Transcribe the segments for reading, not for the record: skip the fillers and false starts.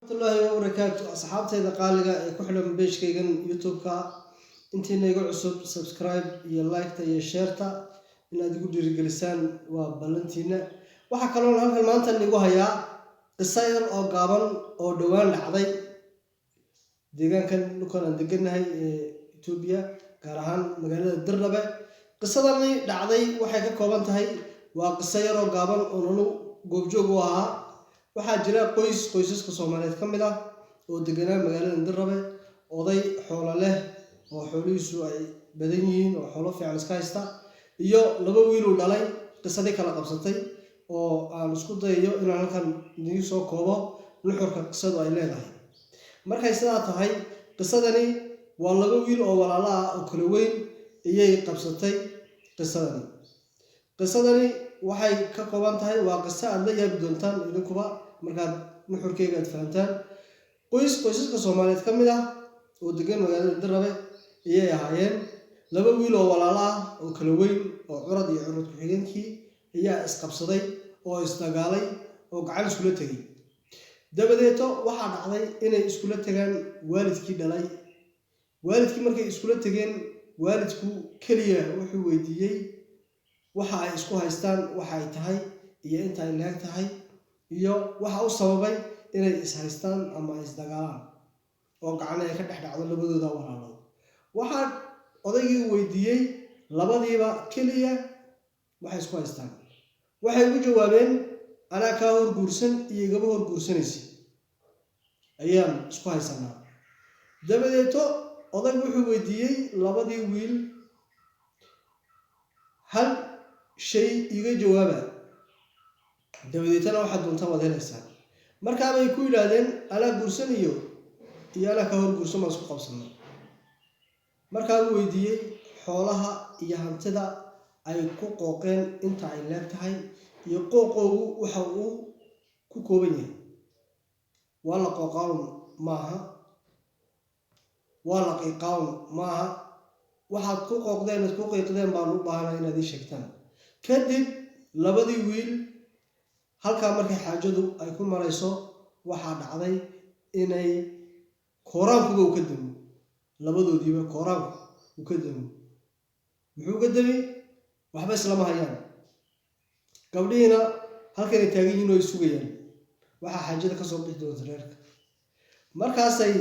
Waraxmatullaahi wabarakaatu. Asxaabtayda qaaliga ee ku xidhan page-kaygan YouTube-ka, intiina iga cusub, subscribe iyo like-ta iyo share-ta inaad igu dhiirigelisaan waa ballantiina. Waxaa kaloon halkan maanta igu hayaa qiso yar oo gaaban oo dhowaan dhacday deegaankan dhulkan aan degannahay ee Etoobiya, gaar ahaan magaalada Dirdhabe. Qisadani dhacday waxay ka kooban tahay, waa qiso yar oo gaaban oo nanu goobjoog u ahaa. Waxaa jira qoys qoysaska Soomaaliyeed ka mid ah oo deganaa magaalada Dirdhabe, oday xoolo leh oo xoolihiisu ay badan yihiin oo xoolo fiican iska haysta, iyo laba wiiluu dhalay. Qisadii kala qabsatay oo aan isku dayayo inaan halkan idiin soo koobo nuxurka qisadu ay leedahay. Markay sidaa tahay, qisadani waa laba wiil oo walaalo ah oo kala weyn ayay qabsatay qisadani. Qisadani waxay ka kooban tahay, waa qiso aad la yaabi doontaan idinkuba markaad nuxurkeyga aad fahamtaan. Qoys qoysaska Soomaaliyeed ka mid ah oo degan magaalada Dirabe ayay ahaayeen. Laba wiil oo walaalo ah oo kala weyn oo curad iyo curad ku-xigeenkii ayaa isqabsaday oo isdagaalay oo gacan iskula tegay. Dabadeeto waxaa dhacday inay iskula tegaan waalidkii dhalay. Waalidkii markay iskula tegeen, waalidku keliya wuxuu weydiiyey waxa ay isku haystaan waxa ay tahay iyo inta ay leeg tahay iyo waxa u sababay inay is haystaan ama ay isdagaalaan oo gacan ay ka dhex dhacdo labadooda walaalood. Waxaa odaygii weydiiyey labadiiba keliya waxay isku haystaan. Waxay ugu jawaabeen, "Anaa kaa horguursan iyo igama horguursanaysi ayaan isku haysanaa." Dabadeeto odaygu wuxuu weydiiyey labadii wiil, "Hal shay iga jawaaba, dabadeetana waxaad doontaan waad helaysaan." Markaabay ku yidhaahdeen, "Anaa guursanayo iyo anaa kaa horguursan baan isku qabsanay." Markaabuu weydiiyey xoolaha iyo hantida ay ku qooqeen inta ay leeg tahay iyo qooqoogu waxa uu ku kooban yahay. Waa la qooqaawn maaha, waa la qiiqaawn maaha, waxaad ku qooqdeen, ad ku qiiqdeen baan u baahanaa inaad ii sheegtaan. Kadib labadii wiil halkaa markay xaajadu ay ku marayso, waxaa dhacday inay kooraankuba uu ka damo. Labadoodiiba kooraanku uu ka damo. Muxuu ka dami? Waxba islama hayaan. Gabdhihiina halkanay taagan yihiin oo ay sugayaan waxaa xaajada ka soo bixi doonta reerka. Markaasay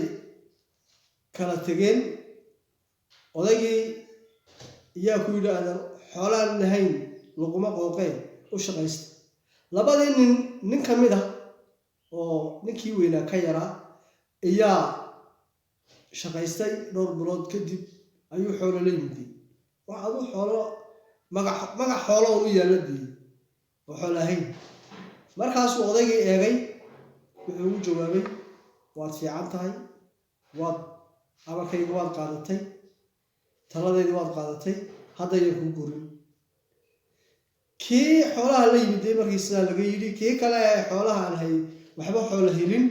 kala tegeen. Odaygii iyaa ku yidhi, "Adan xoolaan lahayn laguma qooqee, u shaqaysta." Labadii nin, nin ka mid ah oo ninkii weynaa ka yaraa ayaa shaqaystay. Dhowr bilood kadib ayuu xoolo la yimiday. Wax adu xoolo magac magac xoolo u yaalla diiyey oo xoolo ahayn. Markaasuu odaygii eegay, wuxuu ugu jawaabay, "Waad fiican tahay, waad amarkayga waad qaadatay, taladeydii waad qaadatay, haddaynan kuu gurin." Kii xoolaha la yimiday markii sidaa laga yidhi, kii kale ee xoolaha aan hay waxba xoolo helin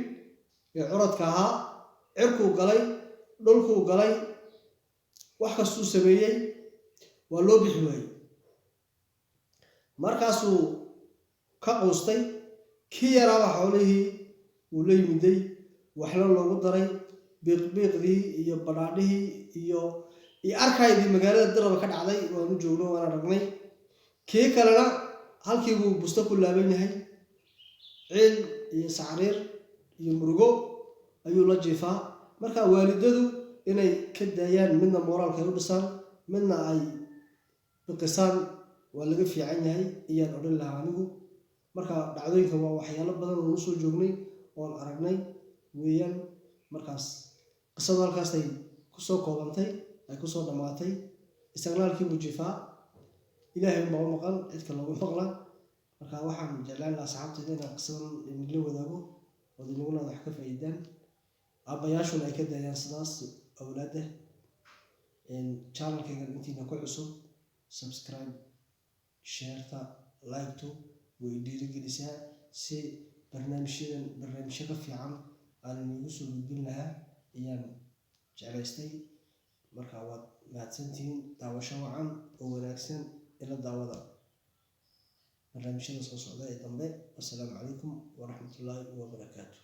ee curadka ahaa, cirkuu galay, dhulkuu galay, wax kastuu sameeyey waa loo bixi waayey. Markaasuu ka quustay. Kii yaraaba xoolihii uu la yimiday waxna loogu daray, biiqbiiqdii iyo badhaadhihii iyo arkaydii magaalada Diraba ka dhacday waanu joogno, waan aragnay. Kii kalena halkii buu busto ku laaban yahay, ciil iyo sacriir iyo murugo ayuu la jiifaa. Marka waalidadu inay ka daayaan, midna mooraalka ay u dhisaan, midna ay biqisaan, waa laga fiican yahay iyaan odhan lahaa anigu. Marka dhacdooyinkan waa waxyaalo badan oonu soo joognay oon aragnay weeyaan. Markaas qisadu halkaasay kusoo koobantay, ay kusoo dhammaatay. Isagna halkii buu jiifaa, Ilaahay unbaa u maqan, cidka loogu maqla. Marka waxaan jeclaan lahaa, asxaabtayda, inaan qisadan idinla wadaago ood inaguna wax ka faa'iidaan, aabbayaashuna ay ka daayaan sidaas awlaadda. Channelkaygan intiina ku cusub, subscribe, share-ta, like-tu way dhiirigelisaa si barnaamijyadan barnaamijyo ka fiican aan iniigu soo gudbin lahaa ayaan jeclaystay. Marka waad mahadsantihiin, daawasho wacan oo wanaagsan. Ila daawada barnaamijyada soo socda ee dambe. Wassalaamu calaykum waraxmatullaahi wabarakaatu.